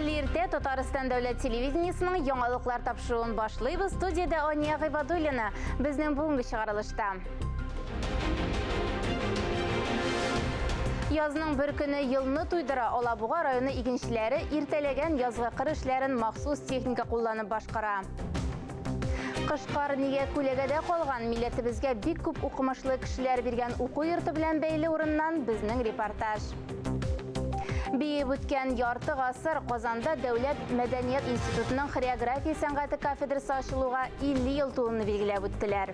Хәерле иртә, Татарстан дәүләт телевидениесының яңалыклар тапшыруын башлыйбыз. Студиядә Ания Гыйбадуллина. Безнең бүгенге чыгарылышта. Язның бер көне елны туйдыра. Алабуга районы игенчеләре иртәләгән язгы кыр эшләрен махсус техника кулланып башкара. Кышкар нигә күләгәдә калган? Милләтебезгә бик күп укымышлы кешеләр биргән уку йорты белән бәйле урыннан безнең репортаж. Биеп үткән ярты гасыр Казанда Дәүләт мәдәният институтының хореография сәнгате кафедрасы ачылуга 50 ел тулуны билгеләп үттеләр.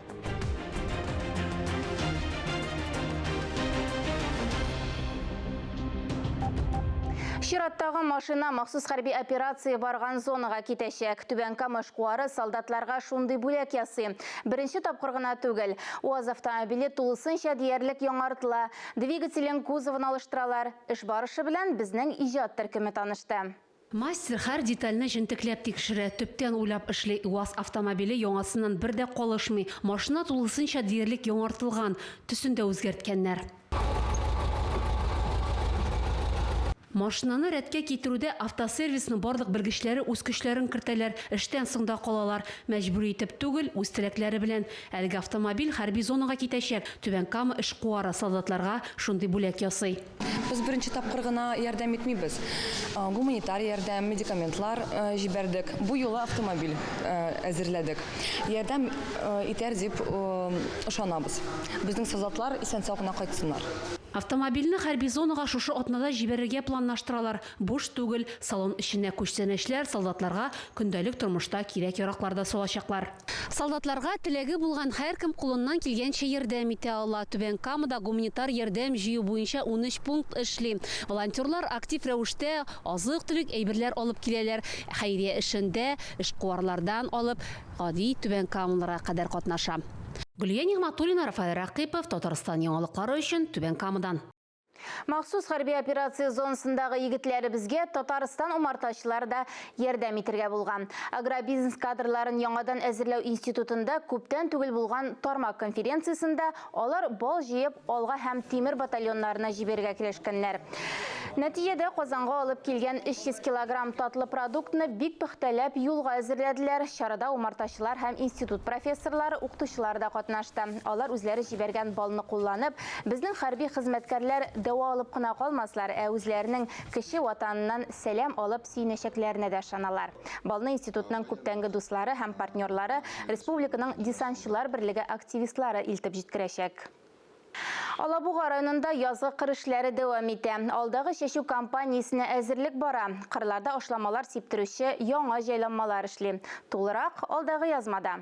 Чираттагы машина махсус хәрби операция барган зонага китәчәк. Түбән Кама эшкуары солдатларга шундый бүләк ясый. Беренче тапкыр гына түгел. УАЗ автомобиле тулысынча диярлек яңартыла. Двигателен, кузовын алыштыралар. Эш барышы белән безнең иҗат төркеме танышты. Мастер һәр детальне җентекләп тикшерә, төптән уйлап эшли. УАЗ автомобиле яңасыннан бер дә калышмый. Машина тулысынча диярлек яңартылган, төсен дә үзгәрткәннәр. Машинаны рәткә китерүдә автосервисның барлык белгечләре үз көчләрен кертәләр, эштән соң да калалар. Мәҗбүри итеп түгел, үз теләкләре белән. Әлеге автомобиль хәрби зонага китәчәк. Түбән Кама эшкуары солдатларга шундый бүләк ясый. Без беренче тапкыр гына ярдәм итмибез. Гуманитар ярдәм, медикаментлар җибәрдек. Бу юлы автомобиль әзерләдек. Ярдәм итәр дип ышанабыз. Безнең солдатлар исән-сау гына кайтсыннар. Автомобильне хәрби зонага шушы атнада җибәрергә планлаштыралар. Буш түгел, салон эченә күчтәнәчләр, солдатларга көндәлек тормышта кирәк-яраклар да салачаклар. Солдатларга теләге булган һәркем кулыннан килгәнчә ярдәм итә ала. Түбән Камада гуманитар ярдәм җыю буенча 13 пункт эшли. Волонтерлар актив рәвештә азык-төлек, әйберләр алып киләләр. Хәйрия эшендә эшкуарлардан алып гади түбәнкамалыларга кадәр катнаша. Гөлия Нигъмәтуллина, Рафаэль Рәкыйпов, Татарстан яңалыклары өчен Түбән Камадан. Махсус хәрби операция зонасындагы егетләребезгә Татарстан умартачылары да ярдәм итергә булган. Агробизнес кадрларын яңадан әзерләү институтында күптән түгел булган тармак конференциясендә алар бал җыеп Алга һәм Тимер батальоннарына җибәрергә килешкәннәр. Нәтиҗәдә Казанга алып килгән 300 килограмм татлы продуктны бик пөхтәләп юлга әзерләделәр. Чарада умартачылар һәм институт профессорлары, укытучылары да катнашты. Алар үзләре җибәргән балны кулланып, безнең хәрби хезмәткәрләр дәва алып кына калмаслар, ә үзләренең кече ватаныннан сәлам алып сөенәчәкләренә дә ышаналар. Балны институтның күптәнге дуслары һәм партнерлары, республиканың десантчылар берлеге активистлары илтеп җиткерәчәк. Алабуга районында язгы кыр эшләре дәвам итә. Алдагы чәчү кампаниясенә әзерлек бара. Кырларда ашламалар сиптерүче яңа җайланмалар эшли. Тулырак алдагы язмада.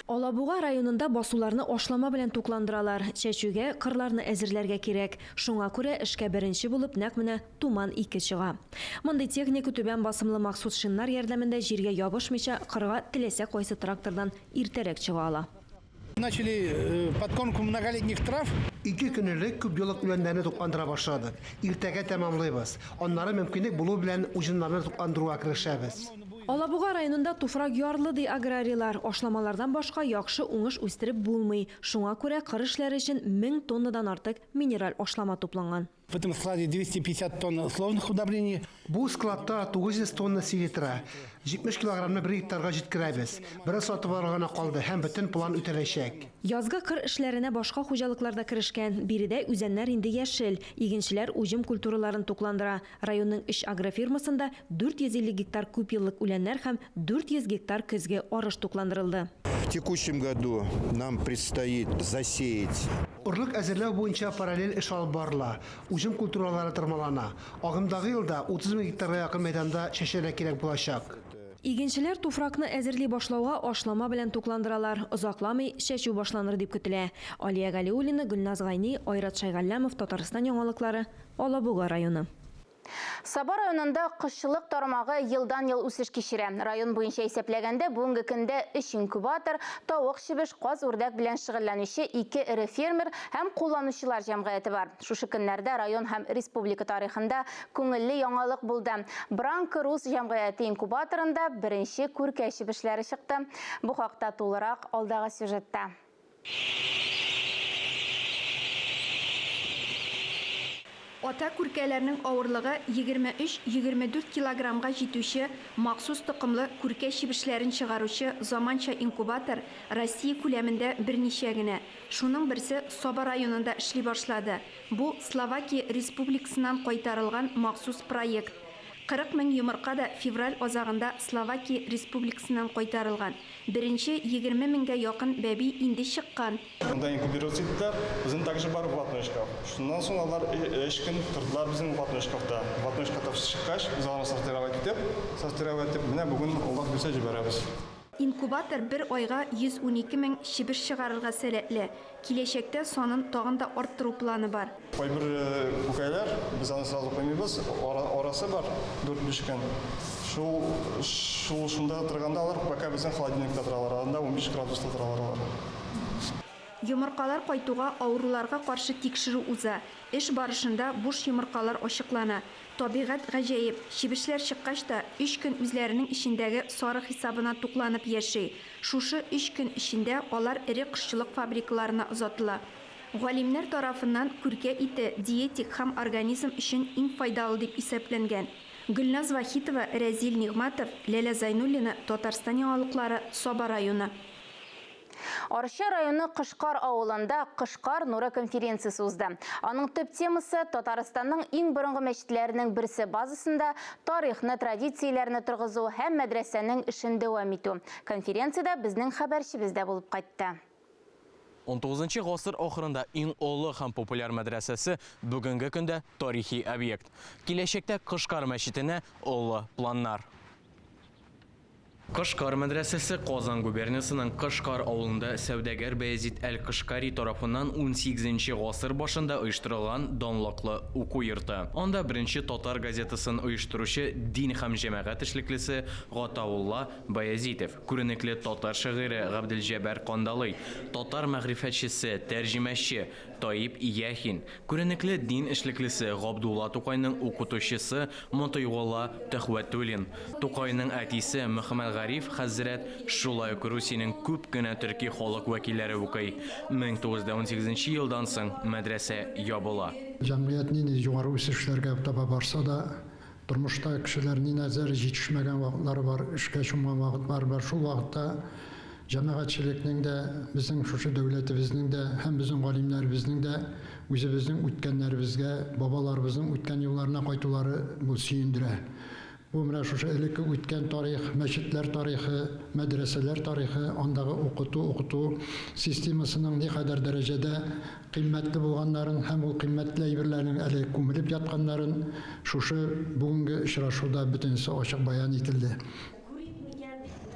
Алабуга районында басуларны ашлама белән тукландыралар. Чәчүгә кырларны әзерләргә кирәк. Шуңа күрә эшкә беренче булып нәкъ менә Туман 2 чыга. Мондый техника түбән басымлы махсус шиннар ярдәмендә җиргә ябышмыйча кырга теләсә кайсы трактордан иртәрәк чыга ала. Начали подкормку многолетних трав. Ике көн элек күпьеллык үләннәрне тукландыра башладык. Иртәгә тәмамлыйбыз. Аннары мөмкинлек булу белән уҗымнарны тукландыруга керешәбез. Алабуга районында туфрак ярлы, ди аграрийлар. Ашламалардан башка яхшы уңыш үстереп булмый. Шуңа күрә кыр эшләре өчен 1000 тоннадан артык минераль ашлама тупланган. В этом складе 250 тонн условных удобрений. Бу складта 900 тонна селитра, 70 килограммны бер гектарга җиткерәбез. Бераз сатып алырга гына калды һәм бөтен план үтәләчәк. Язгы кыр эшләренә башка хуҗалыклар да керешкән. Биредә үзәннәр инде яшел. Игенчеләр уҗым культураларын тукландыра. Районның өч агрофирмасында 450 гектар күпьеллык үләннәр һәм 400 гектар көзге арыш тукландырылды. В текущем году нам предстоит засеять. Орлык әзерләү буенча параллель эш алып барыла. Уҗым культуралары тырмалана. Агымдагы елда 30 мең гектарга якын мәйданда чәчәргә кирәк булачак. Игенчеләр туфракны әзерли башлауга ашлама белән тукландыралар. Озакламый чәчү башланыр дип көтелә. Алия Галиуллина, Гөлназ Гайни, Айрат Шәйгалләмов, Татарстан яңалыклары, Алабуга районы. Саба районында кошчылык тармагы елдан-ел үсеш кичерә. Район буенча исәпләгәндә, бүгенге көндә өч инкубатор, тавык-чебеш, каз-үрдәк белән шөгыльләнүче ике эре фермер һәм кулланучылар җәмгыяте бар. Шушы көннәрдә район һәм республика тарихында күңелле яңалык булды. Бранко рус җәмгыяте инкубаторында беренче күркә чебешләре чыкты. Бу хакта тулырак алдагы сюжетта. Ата күркәләрнең авырлыгы 23-24 килограммга җитүче махсус токымлы күркә чебешләрен чыгаручы заманча инкубатор Россия күләмендә берничә генә. Шуның берсе Саба районында эшли башлады. Бу, Словакия Республикасыннан кайтарылган махсус проект. 40 мең йомырка да февраль азагында Словакия Республикасыннан кайтарылган. Беренче 20 меңгә якын бәби инде чыккан. Монда инкубироваться иттеләр, безнең также бар ватный шкаф. Шуннан соң алар өч көн тордылар безнең ватный шкафта. Ватный шкафта чыккач, без аларны сортировать итеп, сортировать итеп, менә бүген Аллаһ бирсә җибәрәбез. Инкубатор бер айга 112 мең чебеш чыгарырга сәләтле. Киләчәктә санын тагын да арттыру планы бар. Кайбер күкәйләр, без аны сразу куймыйбыз, арасы бар, 4-5 көн. Шул, шул шунда торганда алар пока безнең холодильникта торалар, анда 15 градуста торалар алар. Йомыркалар кайтуга авыруларга каршы тикшерү уза. Эш барышында буш йомыркалар ачыклана. Табигать гаҗәеп, чебешләр чыккач та, өч көн үзләренең эчендәге сарык хисабына тукланып яши. Шушы өч көн эчендә алар эре кошчылык фабрикаларына озатыла. Галимнәр тарафыннан күркә ите диетик һәм организм өчен иң файдалы дип исәпләнгән. Гөлназ Вахитова, Рәзил Нигъмәтов, Ләлә Зайнуллина, Татарстан яңалыклары, Саба районы. Арча районы Кышкар авылында Кышкар нуры конференциясе узды. Аның төп темасы Татарстанның иң борынгы мәчетләренең берсе базасында тарихны, традицияләрне торгызу һәм мәдрәсәнең эшен дәвам итү. Конференциядә безнең хәбәрчебез дә булып кайтты. 19 гасыр ахырында иң олы һәм популяр мәдрәсәсе бүгенге көндә тарихи объект. Киләчәктә Кышкар мәчетенә олы планнар. Кышкар мәдрәсәсе Казан губерниясының Кышкар авылында сәүдәгәр Баязид әл-Кышкари тарафыннан 18 гасыр башында оештырылган данлыклы уку йорты. Анда беренче татар газетасын оештыручы дин һәм җәмәгать эшлеклесе Гатаулла Баязитов, күренекле татар шагыйре Габделҗәбәр Кандалый, татар мәгърифәтчесе, тәрҗемәче Таип Яхин, күренекле дин эшлеклесе Габдулла Тукайның укытучысы Мотыйгулла Төхвәтуллин, Тукайның әтисе Мөхәммәтгариф хәзрәт, шулай ук Русиянең күп кенә төрки халык вәкилләре укый. 1918 елдан соң мәдрәсә ябыла. Җәмгыять нинди югары үсешләргә таба барса да, тормышта кешеләр ни нәзәр җитешмәгән вакытлары бар, эшкә чумган вакытлары бар. Шул вакытта җәмәгатьчелекнең дә, безнең шушы дәүләтебезнең дә һәм безнең галимнәребезнең дә үзебезнең үткәннәребезгә, бабаларыбызның үткән юлларына кайтулары бу сөендерә. Бу менә шушы элекке үткән тарих, мәчетләр тарихы, мәдрәсәләр тарихы, андагы укыту системасының никадәр дәрәҗәдә кыйммәтле булганнарын һәм ул кыйммәтле әйберләрнең әле күмелеп ятканнарын шушы бүгенге очрашуда бөтенесе ачык баян ителде.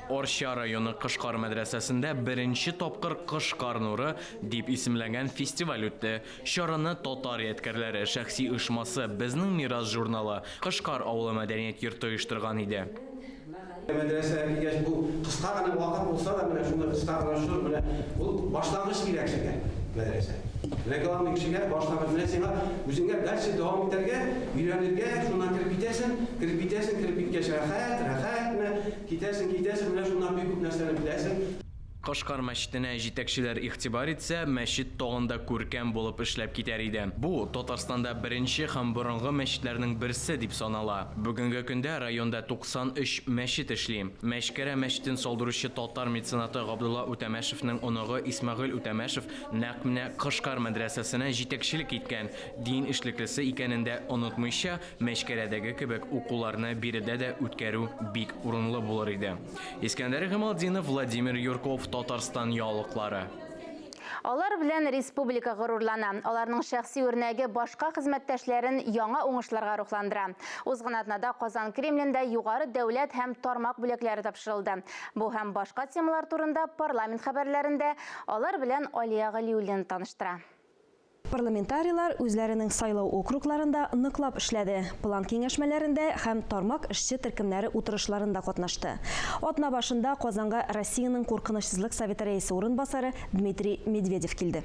Арча районы Кышкар мәдрәсәсендә беренче тапкыр Кышкар нуры дип исемләнгән фестиваль үтте. Чараны татар ядкәрләре шәхси оешмасы Безнең мирас журналы Кышкар авылы мәдәният йорты оештырган иде. Мәдрәсәгә килгәч, бу кыска гына вакыт булса да, менә шундый кыска гына чор, менә ул башлангыч кирәк кешегә мәдрәсә. Менә главный кешегә башлангыч, менә сиңа үзеңә дальше дәвам итәргә, өйрәнергә, шуннан кереп китәсең, кереп китәсең, кереп киткәч рәхәт, рәхәт, менә китәсең, китәсең, менә шуннан бик күп нәрсәне беләсең. Кышкар мәчетенә җитәкчеләр игътибар итсә, мәчет тагын да күркәм булып эшләп китәр иде. Бу Татарстанда беренче һәм борынгы мәчетләрнең берсе дип санала. Бүгенге көндә районда 93 мәчет эшли. Мәчкәрә мәчетен салдыручы татар меценаты Габдулла Үтәмәшевнең оныгы Исмәгыйль Үтәмәшев нәкъ менә Кышкар мәдрәсәсенә җитәкчелек иткән. Дин эшлеклесе икәнен дә онытмыйча, Мәчкәрәдәге кебек укуларны биредә дә үткәрү бик урынлы булыр иде. Искәндәр Гамалдинов, Владимир Юрков, Татарстан яңалыклары. Алар белән республика горурлана. Аларның шәхси үрнәге башка хезмәттәшләрен яңа уңышларга рухландыра. Узган атнада Казан Кремлендә югары дәүләт һәм тармак бүләкләре тапшырылды. Бу һәм башка темалар турында парламент хәбәрләрендә алар белән Алия Галиуллина таныштыра. Парламентарийлар үзләренең сайлау округларында ныклап эшләде. План киңәшмәләрендә һәм тармак эшче төркемнәре утырышларында катнашты. Атна башында Казанга Россиянең куркынычсызлык советы рәисе урынбасары Дмитрий Медведев килде.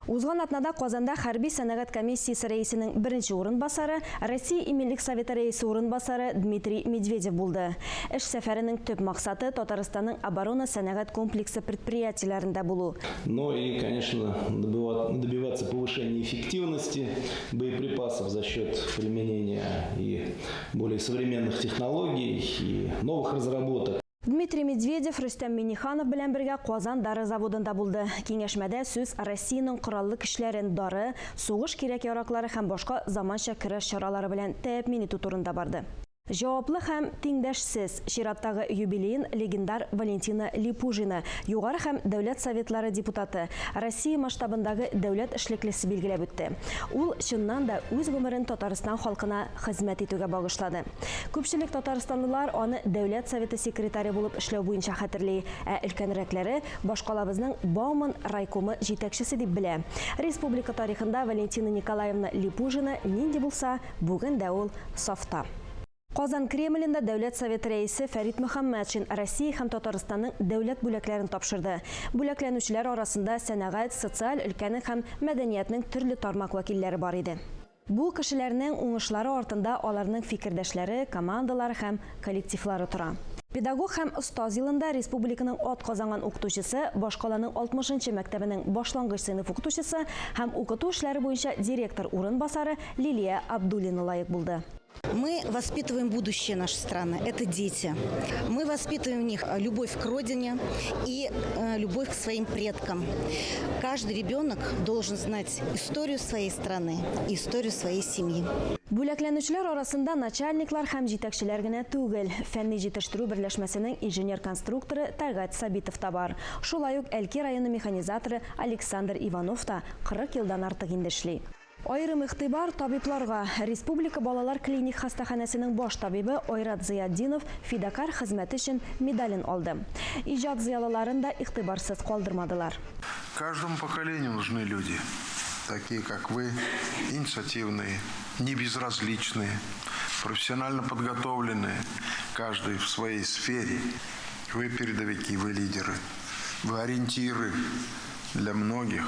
Узган атнада Казанда хәрби сәнәгать комиссиясе рәисенең беренче урынбасары, Россия Иминлек советы рәисе урынбасары Дмитрий Медведев булды. Эш сәфәренең төп максаты Татарстанның оборона сәнәгать комплексы предприятиеләрендә булу. Но и, конечно, добиваться повышения эффективности боеприпасов за счет применения и более современных технологий, и новых разработок. Дмитрий Медведев Рөстәм Миңнеханов белән бергә Казан дары заводында булды. Киңәшмәдә сүз Россиянең кораллы көчләрен дары, сугыш кирәк-яраклары һәм башка заманча көрәш чаралары белән тәэмин итү турында барды. Җаваплы һәм тиңдәшсез чираттагы юбилеен легендар Валентина Липужина, Югары һәм Дәүләт Советлары депутаты, Россия масштабындагы дәүләт эшлеклесе билгеләп үтте. Ул, чыннан да, үз гомерен Татарстан халкына хезмәт итүгә багышлады. Күпчелек татарстанлылар аны Дәүләт Советы секретаре булып эшләү буенча хәтерли, ә өлкәнрәкләре башкалабызның Бауман райкомы җитәкчесе дип белә. Республика тарихында Валентина Николаевна Липужина нинди булса, бүген дә ул сафта. Казан Кремлендә Дәүләт Советы Рәисе Фәрит Мөхәммәтшин Россия һәм Татарстанның дәүләт бүләкләрен тапшырды. Бүләкләнүчеләр арасында сәнәгать, социаль өлкәнең һәм мәдәниятнең төрле тармак вәкилләре бар иде. Бу кешеләрнең уңышлары артында аларның фикердәшләре, командалары һәм коллективлары тора. Педагог һәм остаз елында республиканың атказанган укытучысы, башкаланың 60 нчы мәктәбенең башлангыч сыйныф укытучысы һәм укыту эшләре буенча директор урынбасары Лилия Абдуллина лаек булды. Мы воспитываем будущее нашей страны, это дети. Мы воспитываем в них любовь к родине и любовь к своим предкам. Каждый ребенок должен знать историю своей страны и историю своей семьи. Бүләкләнүчеләр арасында начальниклар һәм җитәкчеләр генә түгел. Фәнни җитештерү берләшмәсенең инженер-конструкторы Тәлгать Сабитов та бар. Шулай ук Әлки районы механизаторы Александр Иванов та 40 елдан артык инде эшли. Аерым игътибар табибларга. Республика балалар клиник хастаханәсенең баш табибы Айрат Зыятдинов фидакарь хезмәте өчен медален алды. Иҗат зыялыларын да игътибарсыз калдырмадылар. Каждому поколению нужны люди, такие как вы, инициативные, не безразличные, профессионально подготовленные, каждый в своей сфере. Вы передовики, вы лидеры, вы ориентиры для многих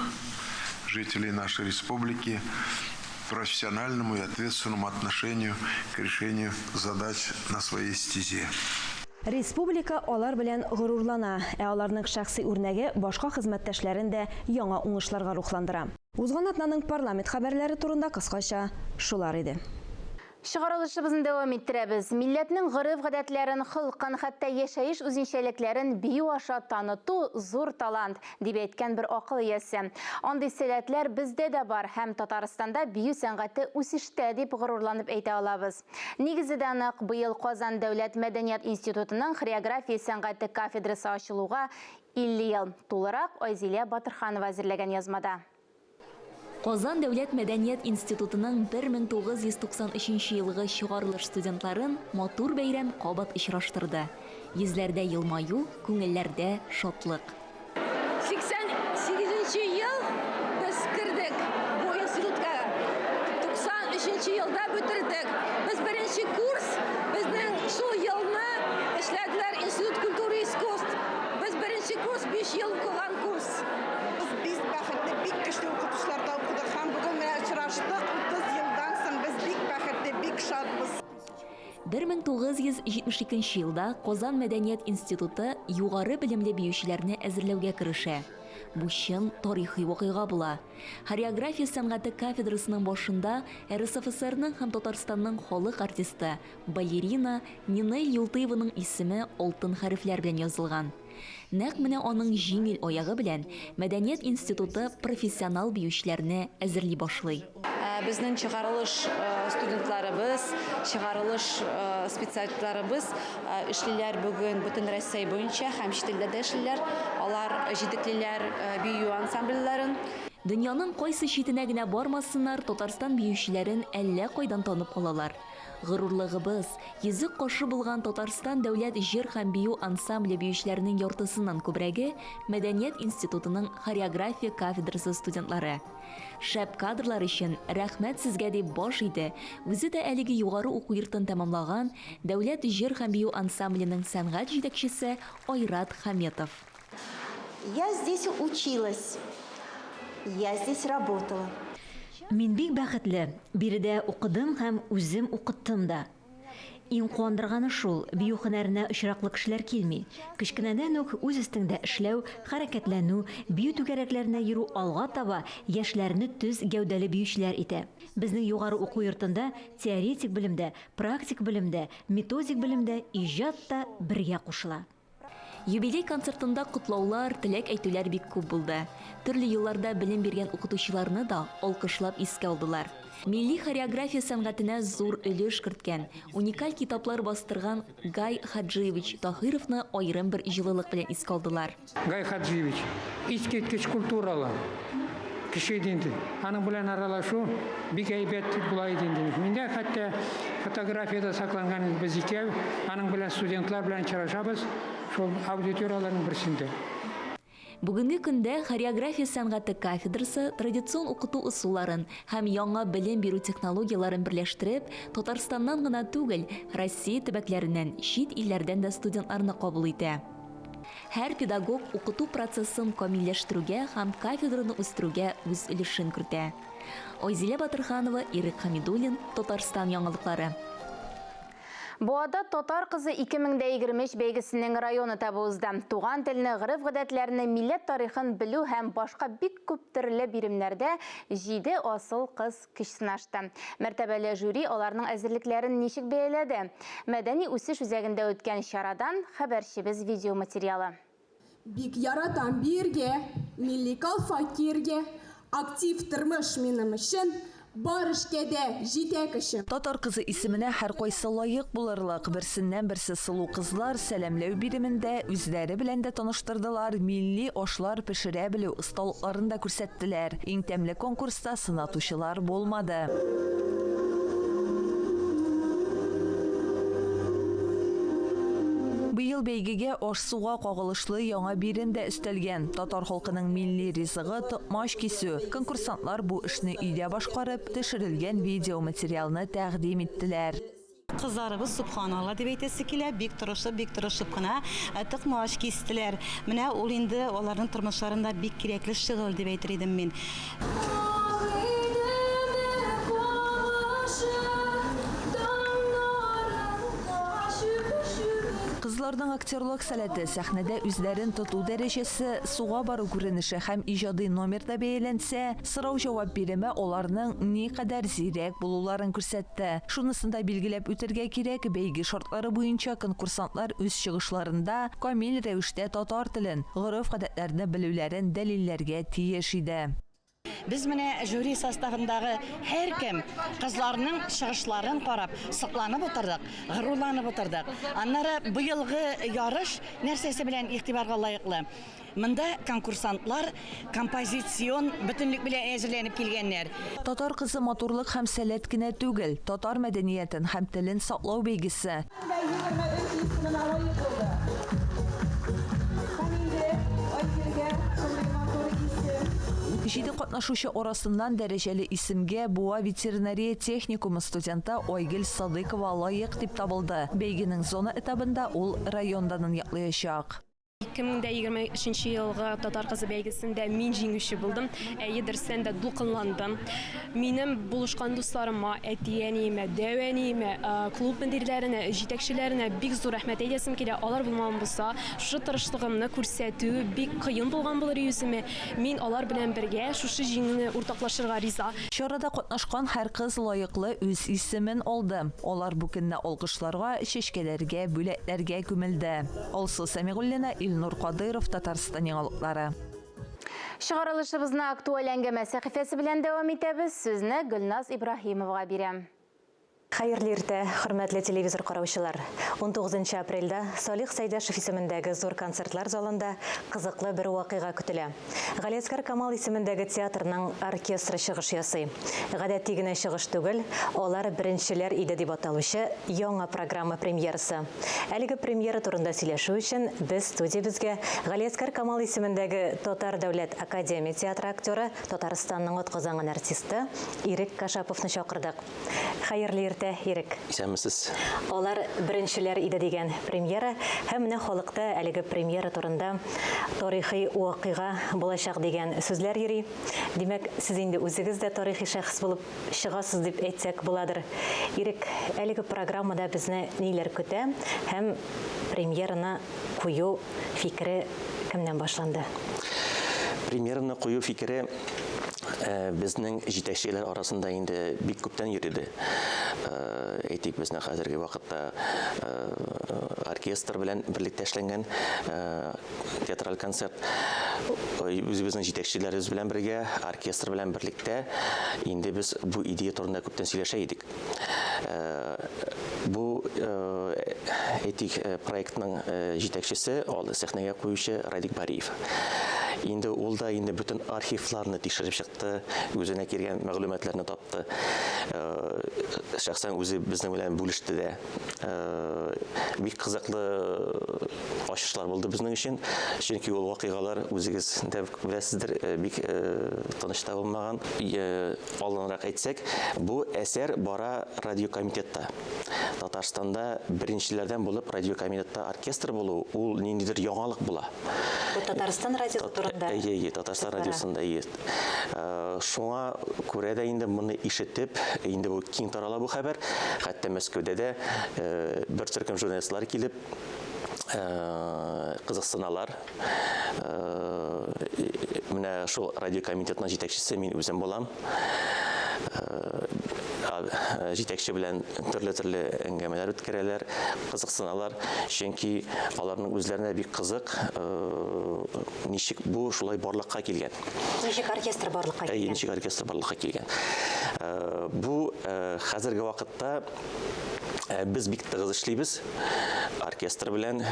жителей нашей республики профессиональному и ответственному отношению к решению задач на своей стезе. Республика алар белән горурлана, ә аларның шәхси үрнәге башка хезмәттәшләрен дә яңа уңышларга рухландыра. Узган атнаның парламент хәбәрләре турында кыскача шулар иде. Чыгарылышыбызны дәвам иттерәбез. Милләтнең гореф-гадәтләрен, холкын, хәтта яшәеш үзенчәлекләрен бию аша таныту зур талант, дип әйткән бер акыл иясе. Андый сәләтләр бездә дә бар һәм Татарстанда бию сәнгате үсештә дип горурланып әйтә алабыз. Нигезе дә нык, быел Казан дәүләт мәдәният институтының хореография сәнгате кафедрасы ачылуга 50 ел. Тулырак Айзилә Батырханова әзерләгән язмада. Казан дәүләт мәдәният институтының 1993 елгы чыгарылыш студентларын матур бәйрәм кабат очраштырды. Йөзләрдә елмаю, күңелләрдә шатлык. 88 нче ел без кердек бу институтка. 93 нче елда бетердек. Без беренче курс, безнең шул елны эшләделәр Институт культуры и искусств. Без беренче курс, 5 ел укыган курс. Без бик бәхетле, бик көчле укытучыларда укыдык һәм бүген менә очраштык 30 елдан соң без бик бәхетле, бик шатбыз. 1972 елда Казан мәдәният институты югары белемле биючеләрне әзерләүгә керешә. Бу чын тарихи вакыйга була. Хореография сәнгате кафедрасының башында РСФСРның һәм Татарстанның халык артисты, балерина Нинель Юлтыеваның исеме алтын хәрефләр белән язылган. Нәкъ менә аның җиңел аягы белән Мәдәният институты профессионал биючеләрне әзерли башлый. Безнең чыгарылыш студентларыбыз, чыгарылыш специалистларыбыз эшлиләр бүген бөтен Рәсәй буенча һәм чит илдә дә эшлиләр. Алар җитәклиләр бию ансамбльләрен. Дөньяның кайсы читенә генә бармасыннар, Татарстан биючеләрен әллә кайдан танып алалар. Горурлыгыбыз, йөзек кашы булган Татарстан дәүләт җыр һәм бию ансамбле биючеләренең яртысыннан күбрәге Мәдәният институтының хореография кафедрасы студентлары. Шәп кадрлар өчен рәхмәт сезгә, дип баш иде үзе дә әлеге югары уку йортын тәмамлаган Дәүләт җыр һәм бию ансамбленең сәнгать җитәкчесе Айрат Хаметов. Я здесь училась. Я здесь работала. Мин бик бәхетле, биредә укыдым һәм үзем укыттым да. Иң куандырганы шул, бию һөнәренә очраклы кешеләр килми. Кечкенәдән үк үз өстеңдә эшләү, хәрәкәтләнү, бию түгәрәкләренә йөрү алга таба яшьләрне төз гәүдәле биючеләр итә. Безнең югары уку йортында теоретик белем дә, практик белем дә, методик белем дә, иҗат та бергә кушыла. Юбилей концертында котлаулар, теләк әйтүләр бик күп булды. Төрле елларда белем биргән укытучыларны да алкышлап искә алдылар. Милли хореография сәнгатенә зур өлеш керткән, уникаль китаплар бастырган Гай Хаджиевич Таһировны аерым бер җылылык белән искә алдылар. Гай Хаджиевич искиткеч культуралы кеше иде инде. Аның белән аралашу бик әйбәт була иде инде. Миндә хәтта фотографиядә сакланган инде, без икәү аның белән студентлар белән очрашабыз шул аудиторияләрнең берсендә. Бүгенге көндә хореография сәнгате кафедрасы традицион укыту ысулларын һәм яңа белем бирү технологияләрен берләштереп, Татарстаннан гына түгел, Россия төбәкләреннән, чит илләрдән дә студентларны кабул итә. Һәр педагог укыту процессын камилләштерүгә һәм кафедраны үстерүгә үз өлешен кертә. Айзилә Батырханова, Ирек Хәмидуллин, Татарстан яңалыклары. Буада Татар кызы 2023 бәйгесенең район этабы узды. Туган телне, гореф-гадәтләрне, милләт тарихын белү һәм башка бик күп төрле биремнәрдә җиде асыл кыз көч сынашты. Мәртәбәле жюри аларның әзерлекләрен ничек бәяләде? Мәдәни үсеш үзәгендә үткән чарадан хәбәрчебез видеоматериалы. Бик яратам биергә, милли калфак киергә. Актив тормыш минем өчен, бар эшкә дә җитә көчем. Татар кызы исеменә һәркайсы лаек булырлык, берсеннән-берсе сылу кызлар сәламләү биремендә үзләре белән дә таныштырдылар, милли ашлар пешерә белү осталыкларын да күрсәттеләр. Иң тәмле конкурста сынатучылар булмады. Быел бәйгегә аш-суга кагылышлы яңа бирем дә өстәлгән. Татар халкының милли ризыгы токмач кисү. Конкурсантлар бу эшне өйдә башкарып, төшерелгән видеоматериалны тәкъдим иттеләр. Кызларыбыз, субханалла дип әйтәсе килә, бик тырышып, бик тырышып кына токмач кистеләр. Менә ул инде аларның тормышларында бик кирәкле шөгыль дип әйтер идем мин. Кызларның актерлык сәләте, сәхнәдә үзләрен тоту дәрәҗәсе, суга бару күренеше һәм иҗади номер да бәяләнсә, сорау-җавап биреме аларның никадәр зирәк булуларын күрсәтте. Шунысын да билгеләп үтәргә кирәк, бәйге шартлары буенча конкурсантлар үз чыгышларында камил рәвештә татар телен, гореф-гадәтләрне белүләрен дәлилләргә тиеш иде. Без менә жюри составындагы һәркем кызларның чыгышларын карап, сокланып утырдык, горурланып утырдык. Аннары быелгы ярыш нәрсәсе белән игътибарга лаеклы? Монда конкурсантлар композицион бөтенлек белән әзерләнеп килгәннәр. Татар кызы матурлык һәм сәләт кенә түгел, татар мәдәниятен һәм телен саклау бәйгесе. 23 исеменә лаек булды. Һәм инде Айгөлгә шундый матур исем. Җиде катнашучы арасыннан дәрәҗәле исемгә Буа ветеринария техникумы студенты Айгөл Садыйкова лаек дип табылды. Бәйгенең зона этабында ул район данын яклаячак. 2023 елгы Татар кызы бәйгесендә мин җиңүче булдым. Әйе, дөрестән дә дулкынландым. Минем булышкан дусларыма, әти-әниемә, дәү әниемә, клуб мөдирләренә, җитәкчеләренә бик зур рәхмәт әйтәсем килә. Алар булмаган булса, шушы тырышлыгымны күрсәтү бик кыен булган булыр үземә. Мин алар белән бергә шушы җиңүне уртаклашырга риза. Чарада катнашкан һәр кыз лаеклы үз исемен алды. Алар бу көнне алкышларга, чәчкәләргә, бүләкләргә күмелде. Алсу Сәмигуллина, Илнур Кадыйров, Татарстан яңалыклары. Чыгарылышыбызны актуаль әңгәмә сәхифәсе белән дәвам итәбез. Сүзне Гөлназ Ибраһимовага бирәм. Хәерле иртә, хөрмәтле телевизор караучылар. 19 апрельдә Салих Сәйдәшев исемендәге зур концертлар залында кызыклы бер вакыйга көтелә. Галиәсгар Камал исемендәге театрның оркестры чыгыш ясый. Гадәти генә чыгыш түгел, алар беренчеләр иде дип аталучы яңа программа премьерасы. Әлеге премьера турында сөйләшү өчен без студиябезгә Галиәсгар Камал исемендәге Татар дәүләт академия театры актеры, Татарстанның атказанган артисты Ирек Кашаповны чакырдык. Хәерле иртә. иртә, Ирек. Исәнмесез. Алар беренчеләр иде дигән премьера һәм менә халыкта әлеге премьера турында тарихи вакыйга булачак дигән сүзләр йөри. Димәк, сез инде үзегез дә тарихи шәхес булып чыгасыз дип әйтсәк буладыр. Ирек, әлеге программада безне ниләр көтә һәм премьераны кую фикере кемнән башланды? Премьераны кую фикере э, безнең җитәкчеләр арасында инде бик күптән йөриде. Э, әйтик, безнең хәзерге вакытта э, оркестр белән берлектә эшләнгән театраль концерт. Үзебезнең җитәкчеләребез белән бергә, оркестр белән берлектә инде без бу идея турында күптән сөйләшә идек. Бу, әйтик, проектның җитәкчесе, ул сәхнәгә куючы Радик Бариев. Инде ул да инде бөтен архивларны тикшереп чыкты, үзенә килгән мәгълүматларны тапты. Шәхсән үзе безнең белән бүлеште дә. Бик кызыклы ачышлар булды безнең өчен, чөнки ул вакыйгалар үзегез дә беләсездер, бик тыныч та булмаган. Алданрак әйтсәк, бу әсәр бара радиокомитетта. Татарстанда беренчеләрдән булып радиокомитетта оркестр булу, ул ниндидер яңалык була. Бу Татарстан радиосы турында. Әйе, әйе, Татарстан радиосында, әйе. Шуңа күрә дә инде моны ишетеп, инде бу киң тарала бу хәбәр. Хәтта Мәскәүдә дә бер төркем журналистлар килеп, кызыксыналар. Менә шул радиокомитетның җитәкчесе мин үзем булам. Җитәкче белән төрле-төрле әңгәмәләр үткәрәләр, кызыксыналар, чөнки аларның үзләренә бик кызык, ничек бу шулай барлыкка килгән. Ничек оркестр барлыкка килгән? Ничек оркестр барлыкка килгән. Бу хәзерге вакытта без бик тыгыз эшлибез. Оркестр белән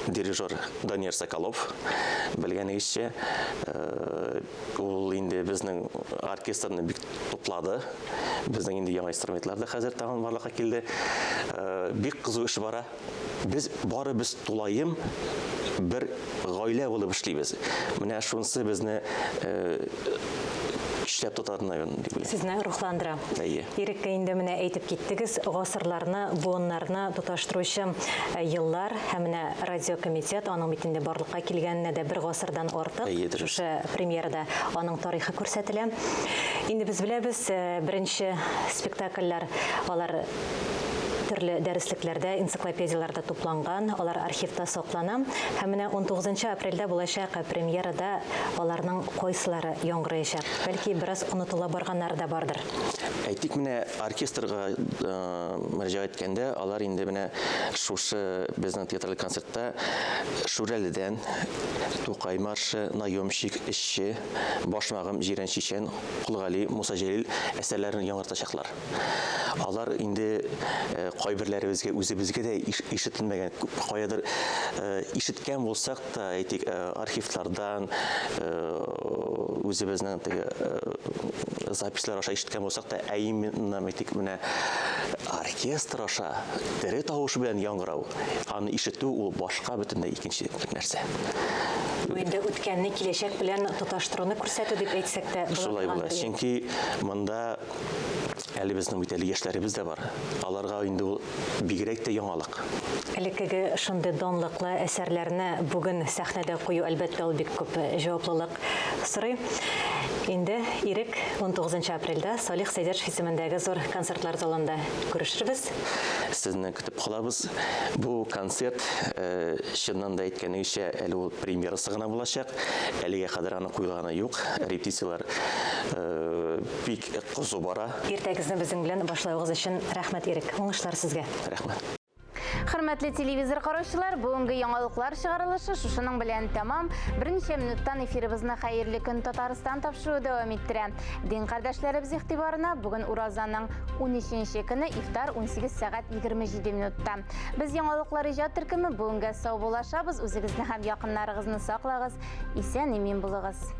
дирижер Данияр Соколов, белгәнегезчә, ул инде безнең оркестрны бик туплады. Безнең инде яңа инструментлар да хәзер тагын барлыкка килде. Бик кызу эш бара. Без барыбыз тулаем бер гаилә булып эшлибез. Менә шунысы безне көчләп тота, наверное, дип уйлыйм. Сезне рухландыра. Әйе. Иреккә инде менә әйтеп киттегез, гасырларны, буыннарны тоташтыручы еллар һәм менә радиокомитет, аның бит инде барлыкка килгәненә дә бер гасырдан артык. Әйе, дөрес. Шушы премьерада аның тарихы күрсәтелә. Инде без беләбез, беренче спектакльләр алар төрле дәреслекләрдә, энциклопедияләрдә тупланган, алар архивта саклана. Һәм менә 19 апрельдә булачак премьерада аларның кайсылары яңгыраячак? Бәлки, бераз онытыла барганнары да бардыр. Әйтик, менә оркестрга мөрәҗәгать иткәндә, алар инде менә шушы безнең театраль концертта Шүрәледән, Тукай маршы, Наемщик, Эшче, Башмагым, Җирән Чичән, Кол Гали, Муса Җәлил әсәрләрен яңгыратачаклар. Алар инде кайберләребезгә үзебезгә дә ишетелмәгән, каядыр ишеткән булсак та, әйтик, архивлардан, үзебезнең теге записьләр аша ишеткән булсак та, ә именно, әйтик, менә оркестр аша тере тавыш белән яңгырау, аны ишетү ул башка бөтенләй икенче бер нәрсә. Бу инде үткәнне киләчәк белән тоташтыруны күрсәтү дип әйтсәк тә була. Шулай була. Чөнки монда әле безнең бит әле яшьләребез дә бар. Аларга инде ул бигрәк тә яңалык. Элеккеге шундый данлыклы әсәрләрне бүген сәхнәдә кую, әлбәттә, ул бик күп җаваплылык сорый. Инде Ирек 19 апрельдә Салих Сәйдәшев исемендәге зур концертлар залында күрешербез. Сезне көтеп калабыз. Бу концерт, чыннан да әйткәнегезчә, әле ул премьерасы гына булачак. Әлегә кадәр аны куелганы юк. Репетицияләр бик кызу бара. Иртәгезне безнең белән башлавыгыз өчен рәхмәт, Ирек. Уңышлар сезгә. Рәхмәт. Хөрмәтле телевизор караучылар, бүгенге яңалыклар чыгарылышы шушының белән тәмам. Берничә минуттан эфирыбызны Хәерле көн Татарстан тапшыруы дәвам иттерә. Дин кардәшләребез игътибарына бүген уразаның 13 көне ифтар 18 сәгать 27 минутта. Без яңалыклар иҗат төркеме бүгенгә саубуллашабыз. Үзегезне һәм якыннарыгызны саклагыз, исән-имин булыгыз.